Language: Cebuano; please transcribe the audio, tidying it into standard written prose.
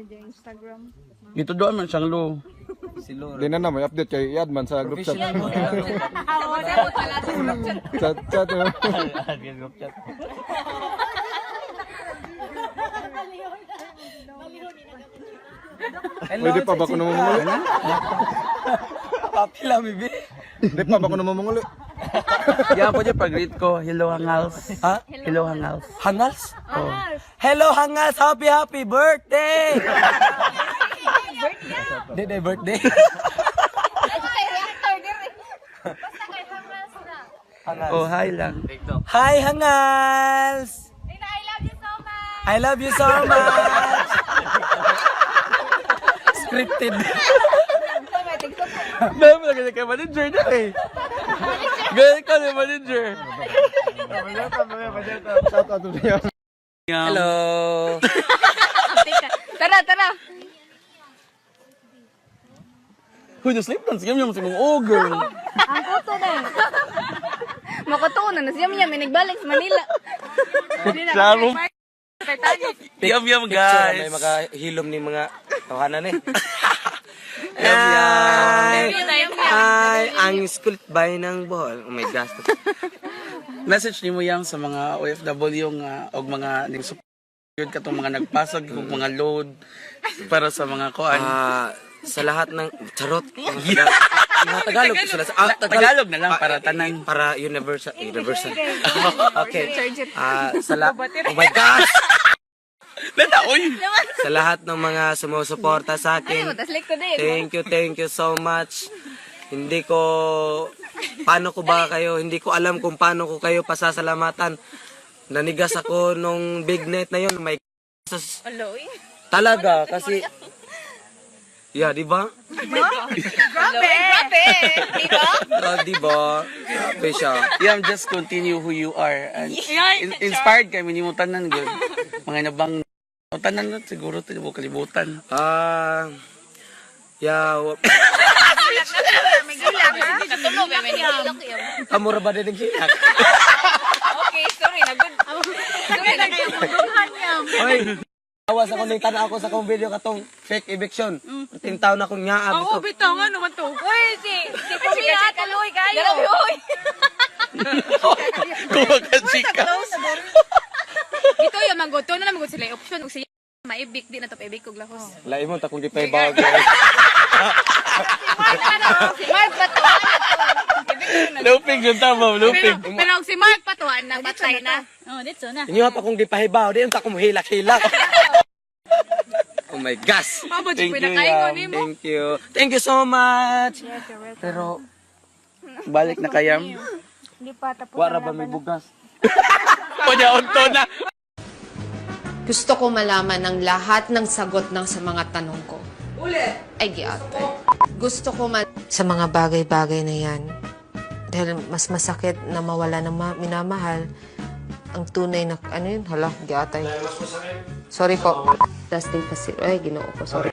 na dyan Instagram. Dito doon man siyang lo. Di na na may update kay Yadman sa group chat. Chat chat. Eh. Group chat. Pwede pa ba ko namumuli? Papi lang, bibi. Hindi pa ba ko namumuli? Yan po dyan pag-greet ko. Hello, Hangals. Ha? Hello, Hangals. Hangals? Oh. Hello, Hangals! Happy, happy birthday! Di, di, birthday. Basta kay Hangas na. Hangals. Oh, hi lang. Hi, Hangals! I love you so much! I love you so much! Scripted. Meron mo na kay manager na eh. Ganyan ka ni manager. Shout out to niya. Hello! Tara, tara! Huy, na-sleep dance. Yam yam si mong oh, girl. Ang kuto na. Makuto na. Nasa yam yam. Nagbalik sa Manila. Klaro. Titanic. Yam yam, Picture guys. may makahilom ni mga tawanan eh. Yam yam. Ay, ay, ang school by ng Bohol. Oh my gosh. Message nimo yang sa mga OFW nga og mga ning support katong mga nagpasag og mga load para sa mga kuan. Ah, sa lahat ng charot. Mga mga Tagalog sila sa Tagalog na lang para Ah, tanan. Para universal universal. Okay. Ah, sa la Oh my gosh. Lala, oy. Sa lahat ng mga sumusuporta sa akin. Tas like ko din. Thank you so much. Hindi ko paano ko ba kayo, hindi ko alam kung paano ko kayo pasasalamatan. Nanigas ako nung big night na yun. May Aloy. talaga kasi Yeah, di ba? Grabe! Grabe! Diba? Ah, di ba? Grabe siya. Yam, just continue who you are. And inspired kami nimo tanan gyud. Mga nabang tanan na siguro tibo kalibutan. Ah, yeah, May gilak ha? Katulog. May gilak. Amura ba din ang hilak? Okay, sorry. Nagod. Sorry, nagod. Oy, awas ako nang tanaw ako sa akong video katong fake eviction. Ting taon akong nga Oo, bitaw nga naman to. Uy, si Kuya, tuloy kayo. Uy. Kuha ka chika. Ito yung manggoto na lang sila yung option ug siya maibik di na to paibik og lahos. Lain mo ta kung di pa ibag. Si Mark patuan na to. Lupig yung tama, lupig. Pero pero og si Mark patuan na patay na. Oh, dito na. Inyo pa kung di pa hibaw, di unta kung hilak-hilak. Oh my gosh. Mabot Thank jud you, pinakaingon Yam. nimo. Thank you. Thank you so much. Pero Balik na kayam. Hindi pa tapos. wara ba may bugas? Kunya unto na. Gusto ko malaman ang lahat ng sagot ng sa mga tanong ko. Ulit! Ay, giate. Gusto ko Sa mga bagay-bagay na yan. Dahil mas masakit na mawala ng minamahal ang tunay na, ano yun? Hala, giatay. Sorry po. Last day kasi, ay, ginoo ko, sorry.